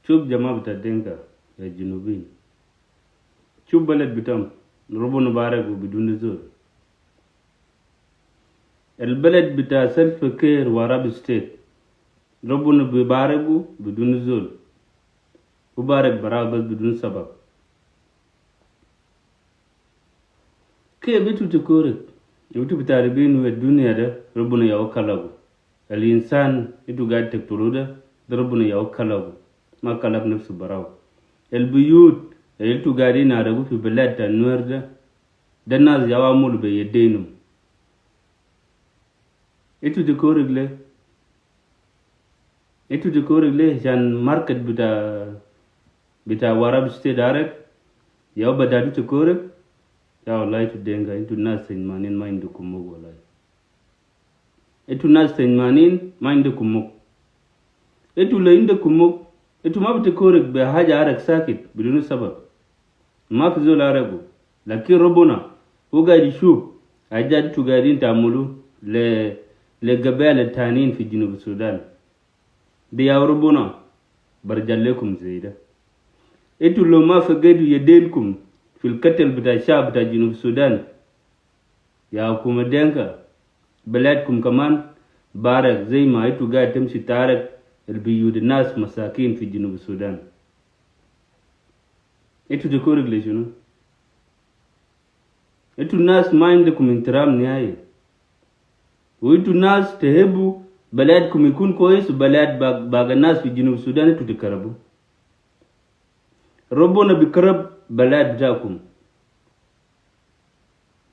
شوف جماعة بتاع دينكا يا جنوبين، شوف بلد بتاعهم، ربنا بارك وبدون زول. البلد بتاع سلفا كير وراب State، ربنا بيباركه بدون زول، وبارك براه بس بدون سبب. كيف انتو تكورك انتو بتعرفين الدنيا ده ربنا ياهو خلقه الانسان، انتو قاعد تقتلوا ده، ده ربنا ياهو خلقه، ما خلق نفسه براو. البيوت اللي انتو قاعدين عرقوا في بلاد تا النوير ده، ده الناس ياهو عملوا بيدينهم. انتو تكورك ليه؟ انتو تكورك ليه؟ عشان market بتاع وراب State عرق ياهو بدأتو تكورك. يا والله انتو دينكا، انتو الناس سجمانين، ما عندكم مخ. والله انتو الناس سجمانين، ما عندكم مخ. انتو لو عندكم مخ، انتو ما بتكورك بحاجة عرق ساكت بدون سبب. ما في زول عرقه، لكن ربنا هو قاعد يشوف حاجات انتو قاعدين تعملوا لقبائل التانيين في جنوب السودان دي. يا ربنا برجع لكم زي ده. انتوا لو ما فقدوا يدينكم في القتل بتاع الشعب بتاع جنوب السودان يا حكومة دينكا، بلادكم كمان بارك زي ما انتوا قاعد تمشي تارك البيوت الناس مساكين في جنوب السودان. انتوا تكورك لشنو؟ انتوا الناس ما عندكم احترام نهائي، وانتوا الناس تحبوا بلدكم يكون كويس وبلد باقي الناس في جنوب السودان انتوا تكربوا. ربنا بيكرب بلد بتاعكم،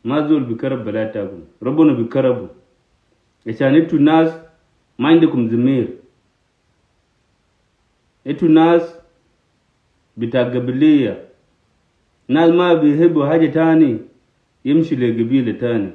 ما زول بيكرب بلد بتاعكم، ربنا بيكربوا عشان انتوا الناس ما عندكم ضمير. انتوا الناس بتاع قبلية، ناس ما بيحبوا حاجة تاني يمشي لقبيلة تاني.